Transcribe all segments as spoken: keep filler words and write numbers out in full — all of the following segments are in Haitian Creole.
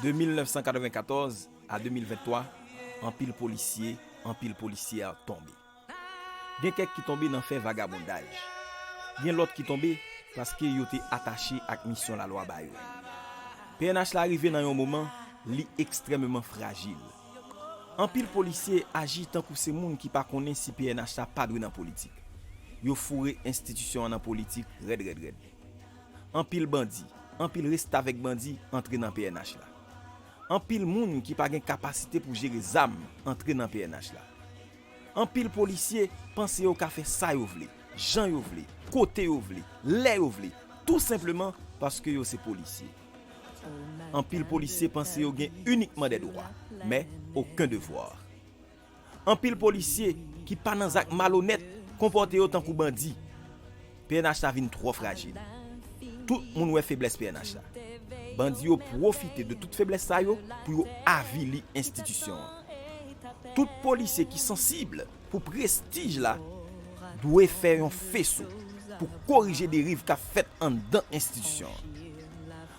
De mil nèf san katrevenkatòz a de mil venntwa, anpil polisye, anpil polisyè tonbe. Gen kèk ki tonbe nan fè vagabondaj. Gen lòt ki tonbe paske yo te atache ak misyon lalwa ba yo. P N H la rive nan yon moman, li ekstrèmeman frajil. Anpil polisye aji tankou se moun ki pa konnen si P N H la pa dwe nan politik. Yo foure enstitisyon an nan politik rèd, rèd, rèd. Anpil bandi, anpil restavèk bandi antre nan P N H la. Anpil moun ki pa gen kapasite pou jere zam antre nan P N H la. Anpil polisye panse yo ka fè sa yo vle, jan yo vle, kote yo vle, lè yo vle, tou senpleman paske yo se polisye. Anpil polisye panse yo gen inikman dè dwa, men oken devwa. Anpil polisye ki pa nan zak malonèt konpòte yo tankou bandi. P N H la vin twò frajil. Tout moun wè feblès P N H la. Bandi yo pwofite de tout feblès sa yo pou yo avili enstitisyon an. Tout polisye ki sansib pou prestij la dwe fè yon feso pou korije deriv k ap fèt anndan enstitisyon an.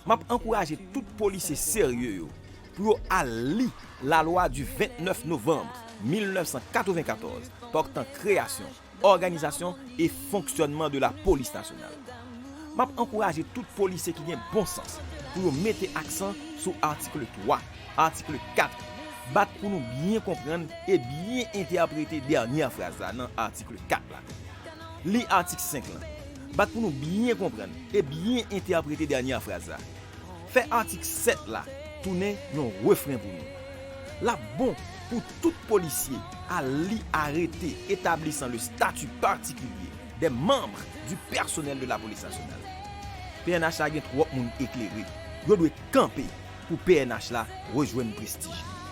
M ap ankouraje tout polisye serye yo pou yo al li lalwa du vennèf novanm mil nèf san katrevenkatòz pòtan kreyasyon, òganizasyon e fonksyònman de la polis nasyonal. M ap ankouraje tout polisye ki gen bon sans pou yo mete aksan sou atik twa, atik kat, bat pou nou byen konprann e byen entèprete dènyè fraz la nan atik kat la. Li atik senk lan. Bat pou nou byen konprann e byen entèprete dènyè fraz la. Fè atik sèt la tounen yon refren pou nou. L ap bon pou tout polisye al li arrêté établissant le statut particulier des membres du personnel de la police nationale. P N H la gen twòp moun eklere. Yo dwe kanpe pou P N H la rejwenn prestij li.